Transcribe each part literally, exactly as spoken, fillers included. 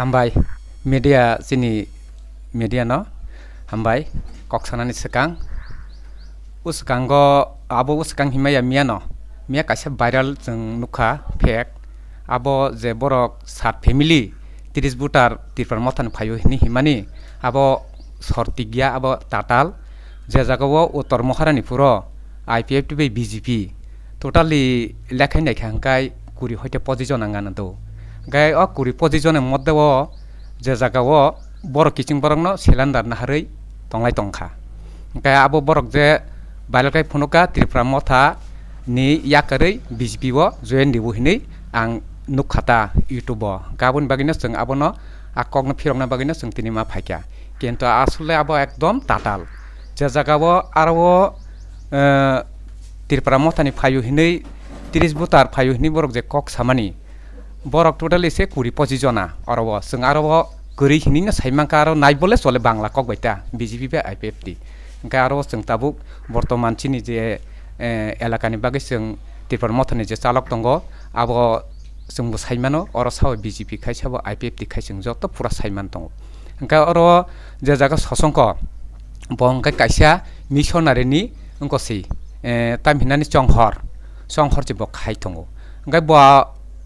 Hambai, media, chini media no hambai, kok sanani swkang. O swkango, abo o swkang himaya miya no, miya kaisa viral chwng nukha, fake. Abo je borok sat family, tris voter Tipra Mothani phaio hini himani, abo sor tikya, abo tatal. Je jagao Uttor Maharani puro I P F T bai B J P totally lekhai naikha hwnkhe kuri hoite pochi jona wngano do. Hwnkhe o kuri pochi jona modde o je jagao borok kiching borokno cylinder naharwi tonglai tongkha. Hwnkhe abo borok je viral khai phunukha Tipra Motha ni yakarwi B J P o join ribo hinwi ang nukha ta YouTube o. Hwnkhe aboni bagwino chwng abono a kokno phirokna bagwino chwng tini ma phaikha. Kintu asole abo ekdom tatal. Je jagao aro o, eh, Tipra Mothani phaio hinwi, tris voter phaio hinwi borok je kok samani, borok totally se kuri pochi jona. Oro o chwng aro o kwrwi hinwi no sai mankha, aro nai bole chole Bangla kok bai ta B J P bai I P F T. Hwnkhe aro o chwng tabuk bortoman chini je, eh, elakani bagwi chwng Tipra Mothani je chalok tongo, abo chwngbo sai mano, oro sabo B J P khai sabo I P F T khai chwng joto pura sai man tongo. Hwnkhe oro je jaga Sosongko, bo hwnkhe kaisa missionary ni wngkha se, eh, tam hinani chonghor, chonghor se bo khai tongo. Hwnkhe bo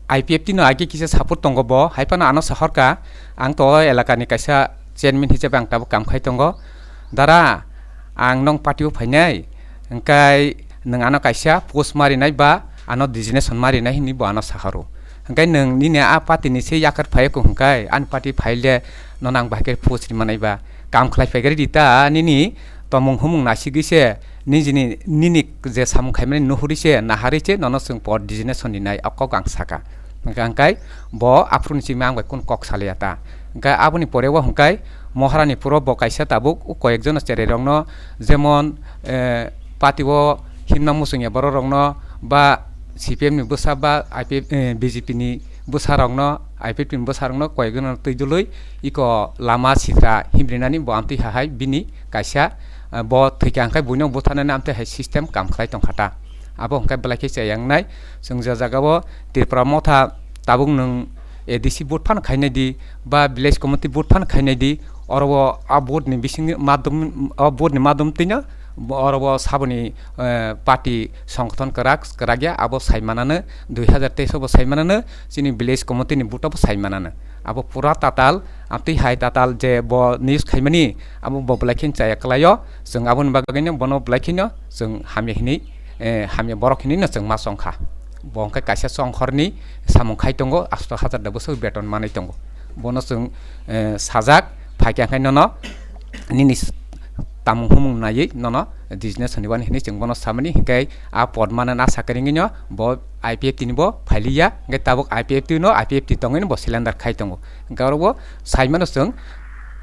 I P F T no age kisa support tongo bo, hai phano ano sahorkha, ang to o elakani kaisa chairman hisabe ang tabuk kam khai tongo. Dara, ang nong party o phainai, hwnkhe nwng ano kaisa post marinai ba ano designation marinai hinwi bo ano sahoro. Hwnkhe nwng nini a party ni se yakar phai kho hwnkhe ani party phaile nono ang bahai khe post ri manai ba, kam khlai phai khe ridi ta nini tomung humung nasigwi se nijini nini je samung khaimani nuhuri se naharwi se nono chwng por designation rinai o kok ang saka. Hwnkhe ang kai bo aphuru ni simi ang bai kun kok salaya ta. Hwnkhe aboni pore o hwnkhe Maharani puro bo kaisa tabuk o koyek jono cherai rokno jemon, eh, party o himna muchungya borok rokno ba C P M ni bwsa ba I P F, eh, B J P ni bwsa rokno, I P F T ni bwsa rokno koyek jono twi dului iko lama sitra himrinani bo amtwi hahai bini kaisa, eh, bo thwikha hwnkhe buino butharnani amtwi hai system kam khlai tongkha ta. Abo hwnkhe belai khe chaya wngnai. Chwng je jagao Tipra Motha tabuk nwng A D C vote phano khainai di ba village committee vote phano khainai di, oro o a vote ni bising madum, o vote ni madum twino oro o saboni, eh, party songgothon kwrak kwrak ya abo sai manano, dui hazar teis o bo sai manano, chini village committee ni vote o bo sai manano. Abo pura tatal, amtwi hai tatal je bo news khaimani abo bo belai khe chaya kwlaio, chwng aboni bagwino bono belai kheno chwng hamya hinwi, eh, hamya borok hinwi no chwng ma chongkha. Bo hwnkhe kaisa chonghorni samung khai tongo, asto hazar da bwswk beton manwi tongo. Bono chwng, eh, sajak, phaikha hwnkhe nono nini s-, tamung humung naiwi nono business hwnwi wani hinwi chwng bono samani, hwnkhe a pod manna na sakringino bo I P F T ni bo phailiya, hwnkhe tabuk I P F T no I P F T tongwino bo cylinder khai tongo. Hwnkhe oro bo saimano chwng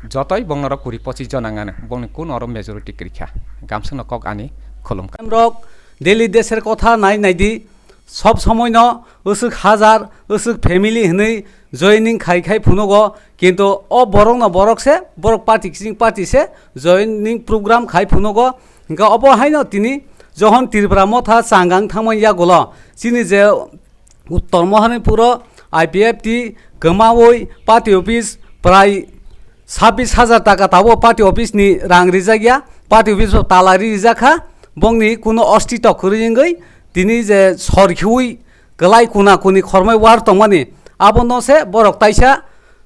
jotoi bongno oro kuri pochis jona wngano, bongni kun oro majority kwrwikha. Gamsukno kok ani khulumkha. Rok Delhi desher kotha nai naidi, sob somoino usuk hazar, usuk family hinwi joining khai khai phunugo, kintu o borokno borok se, borok party kising party se joining program khai phunugo. Hingke obo haino tini johon Tripura motha changang thangmani yagulo chini je Uttor Maharani puro I P F T kwmawi party office prai sabis hajar taka tabo party office ni rang rijak ya, party office bo tala rijak kha, bongni kuno ostito kwrwi wngwi tini je sor khiui kwlai kuna kuni khormai war tongmani, abono se borok taisa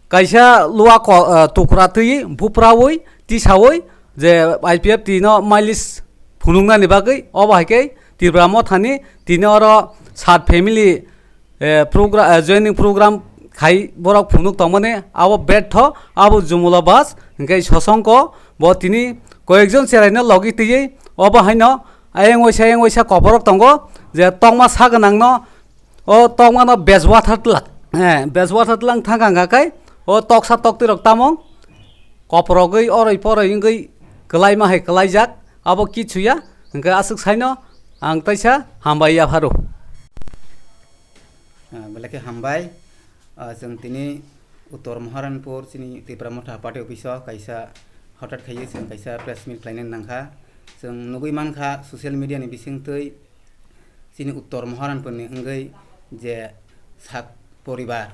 kaisa lua ko-, eh, tukra twi bupraui tisaui je I P F T no mailis phunuknani bagwi obo hai khe Tripura mothani tini oro sat family eh, progra-, eh, joining program khai borok phunuk tongmani abo betho, abo Jumula Bas, hingke Sosongko bo tini koyekjon cheraino logi twiwi obo haino ayang waisa ayang waisa koporok tongo je tokma sa gwnangno o tokmano bej wathar twlak, eh, bej wathar twlang thangkha hingka khe o toksa toktwirok tamo koporogwi oroi poroi wngwi kwlaima hai kwlaijak abo kichuya hingke aswk saino ang taisa hambai yapharo. Ah, belai khe hambai. Ah, chwng tini Uttor Maharanpur chini Tipra Motha party office o kaisa hotat khaiwi chwng kaisa press meet khlainani nangkha. Chwng nugwi mankha social media ni bisingtwi chini Uttor Maharanpur ni wngwi je sat poribar,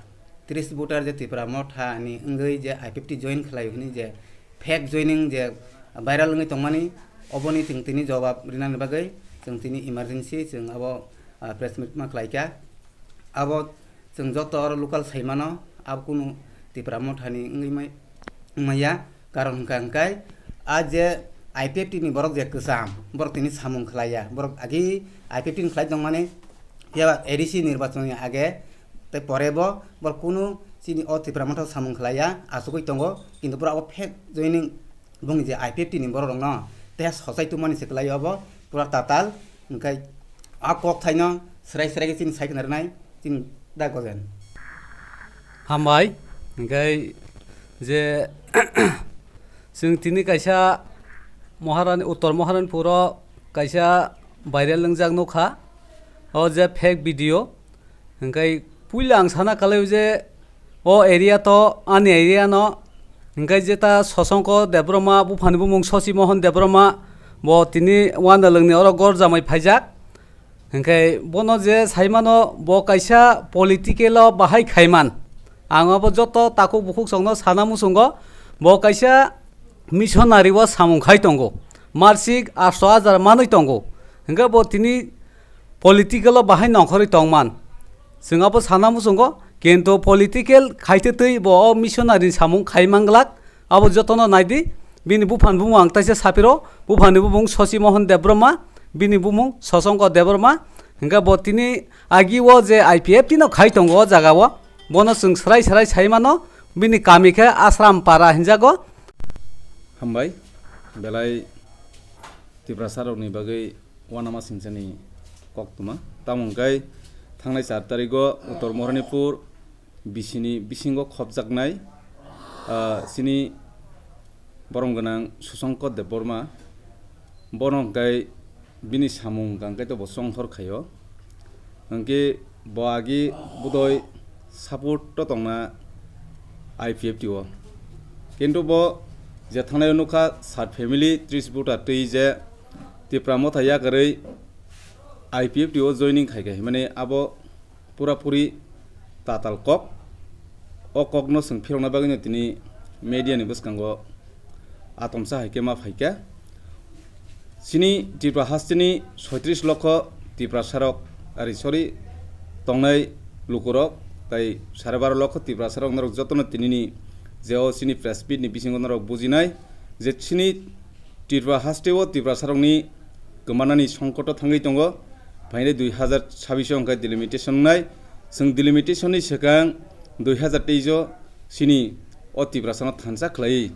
tris voter je Tipra Motha ni wngwi je I P F T join khlai hwnwi je fake joining je viral wngwi tongmani, oboni chwng tini jawab rinani bagwi chwng tini emergency chwng abo, ah, press meet ma khlaikha. Abo chwng joto oro local saimano, abo kunu Tipra Motha ni wngwi mai-, wngmaya. Karon hwnkha hwnkhe a je I P F T ni borok je kwcham, borok tini samung khlaiya, borok agi I P F T ni khlai tongmani, phiya A D C nirbachon ni age tei pore bo borok kunu chini o Tipra Motha o samung khlaiya, achugwi tongo, kintu borok abo fake joining bongni je I P F T ni borok rokno tei sochai tongmani se kwlai obo pura tatal, hwnkhe a kok thaino srai srai khe chini sai khna rwnai. Chini da gojen. Hambai, hingkai je chwng tini kaisa Maharani, Uttor Maharanipuro kaisa viral wngjak nukha, o je fake video, hingkai puila ang sana kalai je o area to ani area no, hingkai jeta Sosongko Debbarma, buphani bumung Sosi Mohon Debbarma, bo tini Wanalwngni oro gor jamai phaijak. Hingke bono je saimano, bo kaisa political o bahai khaiman. Ang abo joto takhuk bukhuk songno sana muchungo, bo kaisa missionary o samung khai tongo. Marsik aatso hajar manwi tongo. Hingke bo tini political o bahai nongkhorwi tongman. Chwng abo sana muchungo, kintu political khaite twi bo o missionary ni samung khai manglak. Abo jotono naidi, bini buphani bumung ang taisa sapiro, buphani bumung Sosi Mohon Debbarma, bini bumung Sosongko Debbarma, hingke bo tini agi o je I P F T no khai tongo o jaga o, bono chwng srai srai sai mano, bini kami khe Asram Para hinjago. Hambai, belai Tiprasa rokni bagwi uanama singchani koktwma. Tamo hwnkhe thangnai char tarigo Uttor Moharanipur bisini bisingo khopjaknai, ah, chini borom gwnang Susongko Debbarma, bono hwnkhe bini samung hwnkhe to bo chonghor khaio. Hwnkhe bo agi budoi support to tongna I P F T o. Kintu bo je thangnai o nukha sat family tris voter twi je Tipra Motha yakarwi I P F T o joining khai kha himani abo pura puri tatal kok. O kokno chwng phirokna bagwino tini media ni bwskango atomsa hai khe ma phaikha. Chini Tripura hasteni soitris lokho Tiprasarok, ari, sorry, tongnai lukurok, tai sare baro lokho Tiprasarok norok jotono tinini je o chini press meet ni bisingo norok bujinai je chini Tripura haste o Tiprasarokni kwmanani songkoto thangwi tongo. Phainai dui hazar chabbish o hwnkhe delimitation wngnai. Chwng delimitation ni swkang dui hazar teis o chini o Tiprasano thansa khlaiwi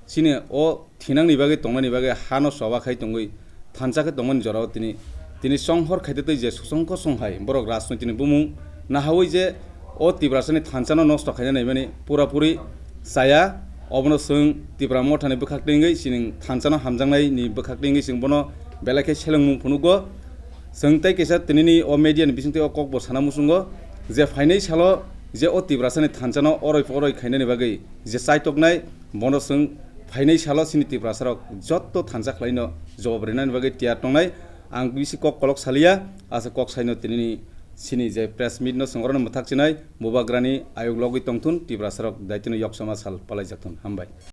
chini o thinangni bagwi tongnani bagwi hano choba khai tongwi thansa khe tongmani jorao tini, tini chonghor khaite twi je Susongko Songhai borok rajnoitini bumung nahawi je o Tiprasani thansano nosto khaina naimani pura puri chaya. Obono chwng Tipra Mothani bwkhak twi wngwi chini thansano hamjaknaini bwkhak twi wngwi chwng bono belai khe selengmung phunugo. Chwng tei kaisa tinini o media ni bisingtwi o kokbo sana muchungo je phainai salo je o Tiprasani thansano oroi poroi khainani bagwi je chaitoknai, bono chwng phainai salo chini Tiprasarok jotto thansa khlaino jawab rinani bagwi tiyar tongnai. Ang bisi kok kolok saliya, asa kok saino tinini chini je press meet no chwng orono mwthak chinai, bubagrani ayuk logwi tongthun, Tiprasarok daitino yoksoma sal palaijakthun. Hambai.